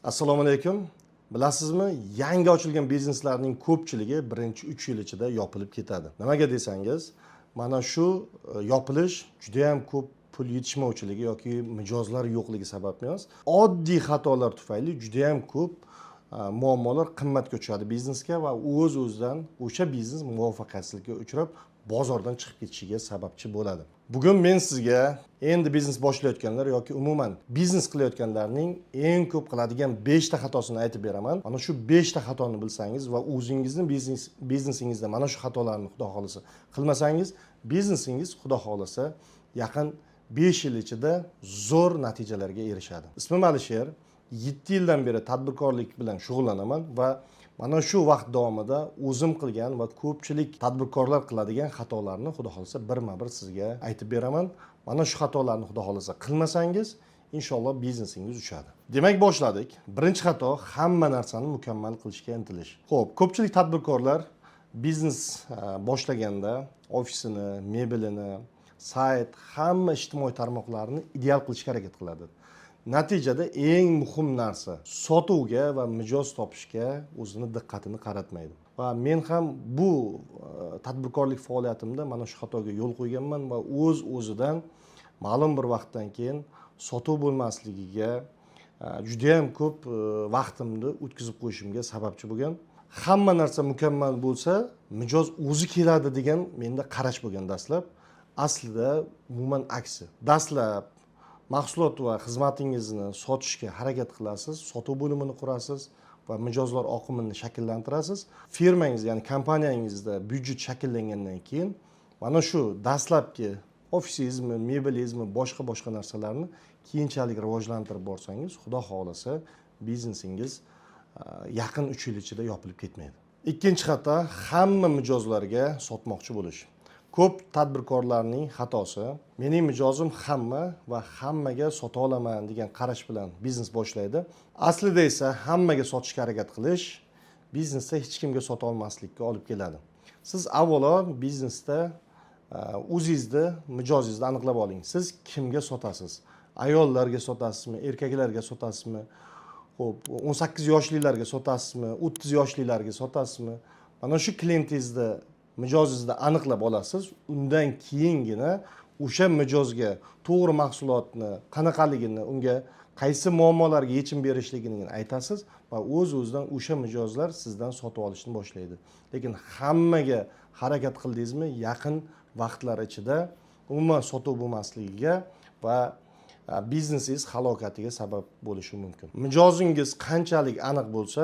Assalomu alaykum. Bilasizmi, yangi ochilgan bizneslarning ko'pchiligi birinchi 3 yil ichida yopilib ketadi. Nimaga desangiz, mana shu yopilish juda ham ko'p pul yetishmovchiligi yoki mijozlar yo'qligi sababli emas, oddiy xatolar tufayli juda ham ko'p muammolar qimmatga tushadi biznesga va o'z o'zidan o'sha biznes muvaffaqiyatsizlikka uchrab, bozordan chiqib ketishiga sababchi bo'ladi. Bugun men sizga endi biznes boshlayotganlar yoki umuman biznes qilayotganlarning eng ko'p qiladigan beshta xatosini aytib beraman. Mana shu beshta xatoni bilsangiz va o'zingizni biznesingizda mana shu xatolarni, xudo xohlasa, qilmasangiz, biznesingiz, xudo xohlasa, yaqin 5 yil ichida zo'r natijalarga erishadi. Ismim Alisher, 7 yildan beri tadbirkorlik bilan shug'ullanaman va mana shu vaqt davomida o'zim qilgan va ko'pchilik tadbirkorlar qiladigan xatolarni, xudo xohlasa, birma bir sizga aytib beraman. Mana shu xatolarni, xudo xohlasa, qilmasangiz, inshaalloh, biznesingiz uchadi. Demak, boshladik. Birinchi xato: hamma narsani mukammal qilishga intilish. Ho'p, ko'pchilik tadbirkorlar biznes boshlaganda ofisini, mebelini, sayt, hamma ijtimoiy tarmoqlarni ideal qilishga harakat qiladi. Natijada eng muhim narsa, sotuvga va mijoz topishga o'zini diqqatini qaratmaydi. Va men ham bu tadbirkorlik faoliyatimda mana shu xatoga yo'l qo'yganman va o'z o'zidan ma'lum bir vaqtdan keyin sotuv bo'lmasligiga judayam ko'p vaqtimni o'tkazib qo'yishimga sababchi bo'lgan. Hamma narsa mukammal bo'lsa, mijoz o'zi keladi degan menda qarash bo'lgan dastlab. Aslida umuman aksi: dastlab mahsulot va xizmatingizni sotishga harakat qilasiz, sotuv bo'limini qurasiz va mijozlar oqimini shakllantirasiz. Firmangiz, ya'ni kompaniyangizda byudjet shakllangandan keyin mana shu dastlabki ofisingizmi, mebelingizmi, boshqa boshqa narsalarni keyinchalik rivojlantirib borsangiz, xudo xohlasa, biznesingiz yaqin 3 yil ichida yopilib ketmaydi. Ikkinchi xato: hamma mijozlarga sotmoqchi bo'lish. Ko'p tadbirkorlarning xatosi, mening mijozim hamma va hammaga sota olaman degan qarash bilan biznes boshlaydi. Aslida esa hammaga sotishga harakat qilish biznesda hech kimga sota olmaslikka olib keladi. Siz avvalo biznesda o'zingizni mijozingizni aniqlab oling. Siz kimga sotasiz? Ayollarga sotasizmi, erkaklarga sotasizmi, ho'p, 18 yoshlilarga sotasizmi, 30 yoshlilarga sotasizmi? Mana shu klientingizni, mijozingizni aniqlab olasiz. Undan keyingina o'sha mijozga to'g'ri mahsulotni qanaqaligini, unga qaysi muammolarga yechim berishligini aytasiz va o'z o'zidan o'sha mijozlar sizdan sotib olishni boshlaydi. Lekin hammaga harakat qildingizmi, yaqin vaqtlar ichida umuman sotuv bo'lmasligiga va biznesingiz halokatiga sabab bo'lishi mumkin. Mijozingiz qanchalik aniq bo'lsa,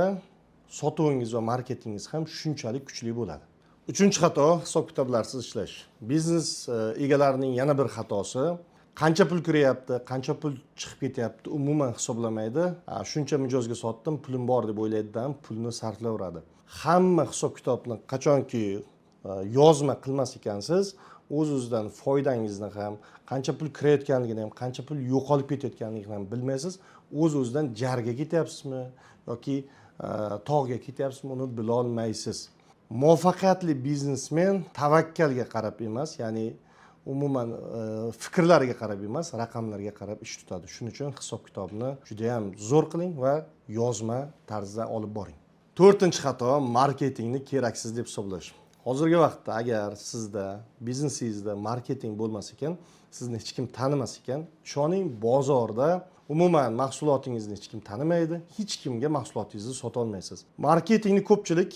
sotuvingiz va marketingiz ham shunchalik kuchli bo'ladi. Uchinchi xato: hisob kitoblarsiz ishlash. Biznes egalarining yana bir xatosi: qancha pul kiryapti, qancha pul chiqib ketyapti, umuman hisoblamaydi. Shuncha mijozga sotdim, pulim bor deb o'ylaydida, pulni sarflayveradi. Hamma hisob kitobni qachonki yozma qilmas ekansiz, o'z o'zidan foydangizni ham, qancha pul kirayotganligini ham, qancha pul yo'qolib ketayotganligini ham bilmaysiz. O'z o'zidan jarga ketyapsizmi yoki tog'ga ketyapsizmi, uni bilolmaysiz. Muvaffaqiyatli biznesmen tavakkalga qarab emas, ya'ni umuman fikrlariga qarab emas, raqamlarga qarab ish tutadi. Shuning uchun hisob kitobni judayam zo'r qiling va yozma tarzda olib boring. To'rtinchi xato: marketingni keraksiz deb hisoblash. Hozirgi vaqtda agar sizda biznesingizda marketing bo'lmas ekan, sizni hech kim tanimas ekan, ishoning, bozorda umuman mahsulotingizni hech kim tanimaydi, hech kimga mahsulotingizni sotolmaysiz. Marketingni ko'pchilik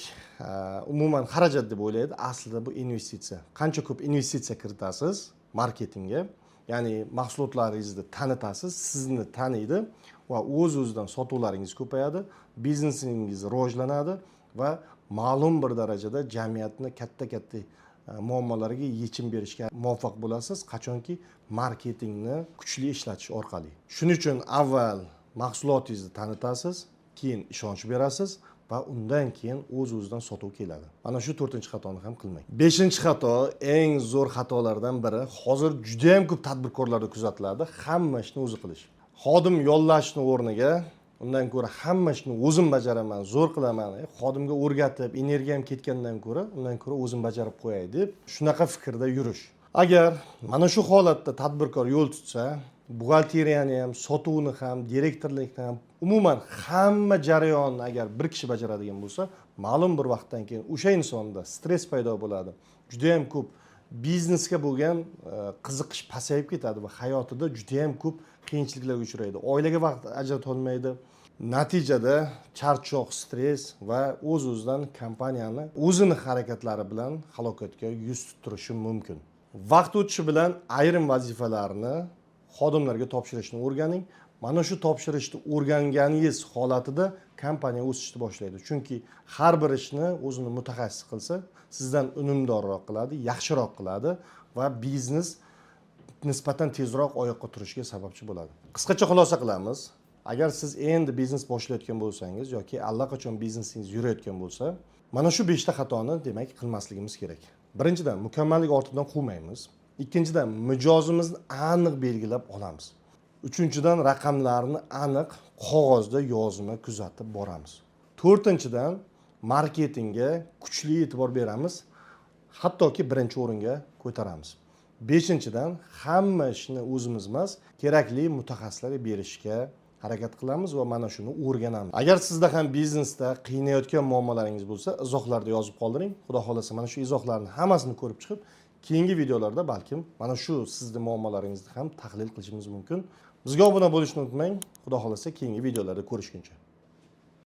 umuman xarajat deb o'ylaydi. Aslida bu investitsiya. Qancha ko'p investitsiya kiritasiz marketingga, ya'ni mahsulotlaringizni tanitasiz, sizni taniydi va o'z o'zidan sotuvlaringiz ko'payadi, biznesingiz rivojlanadi va ma'lum bir darajada jamiyatni katta katta muammolarga yechim berishga muvaffaq bo'lasiz, qachonki marketingni kuchli ishlatish orqali. Shuning uchun avval mahsulotingizni tanitasiz, keyin ishonch berasiz va undan keyin o'z o'zidan sotuv keladi. Mana shu to'rtinchi xatoni ham qilmang. Beshinchi xato eng zo'r xatolardan biri, hozir judayam ko'p tadbirkorlarda kuzatiladi: hamma ishni o'zi qilish. Xodim yollashni o'rniga undan ko'ra hamma ishni o'zim bajaraman, zo'r qilaman, xodimga o'rgatib energiyam ketgandan ko'ra, undan ko'ra o'zim bajarib qo'yay deb shunaqa fikrda yurish. Agar mana shu holatda tadbirkor yo'l tutsa Buxgalteriyani ham, sotuvni ham, direktorlikni ham, umuman hamma jarayonni agar bir kishi bajaradigan bo'lsa, ma'lum bir vaqtdan keyin o'sha insonda stress paydo bo'ladi, judayam ko'p biznesga bo'lgan qiziqish pasayib ketadi va hayotida judayam ko'p qiyinchiliklarga uchraydi, oilaga vaqt ajratolmaydi. Natijada charchoq, stress va o'z o'zidan kompaniyani o'zini harakatlari bilan halokatga yuz tuttirishi mumkin. Vaqt o'tishi bilan ayrim vazifalarni xodimlarga topshirishni o'rganing. Mana shu topshirishni o'rganganingiz holatida kompaniya o'sishni boshlaydi, chunki har bir ishni o'zini mutaxassis qilsa, sizdan unumdorroq qiladi, yaxshiroq qiladi va biznes nisbatan tezroq oyoqqa turishiga sababchi bo'ladi. Qisqacha xulosa qilamiz. Agar siz endi biznes boshlayotgan bo'lsangiz yoki allaqachon biznesingiz yurayotgan bo'lsa, mana shu beshta xatoni, demak, qilmasligimiz kerak. Birinchidan, mukammallik ortidan quvmaymiz. Ikkinchidan, mijozimizni aniq belgilab olamiz. Uchinchidan, raqamlarni aniq qog'ozda yozma kuzatib boramiz. To'rtinchidan, marketingga kuchli e'tibor beramiz, hattoki birinchi o'ringa ko'taramiz. Beshinchidan, hamma ishni o'zimiz emas, kerakli mutaxassislarga berishga harakat qilamiz va mana shuni o'rganamiz. Agar sizda ham biznesda qiynayotgan muammolaringiz bo'lsa, izohlarda yozib qoldiring. Xudo xohlasa, mana shu izohlarni hammasini ko'rib chiqib, keyingi videolarda balkim mana shu sizni muammolaringizni ham tahlil qilishimiz mumkin. Bizga obuna bo'lishni unutmang. Xudo xohlasa, keyingi videolarda ko'rishguncha.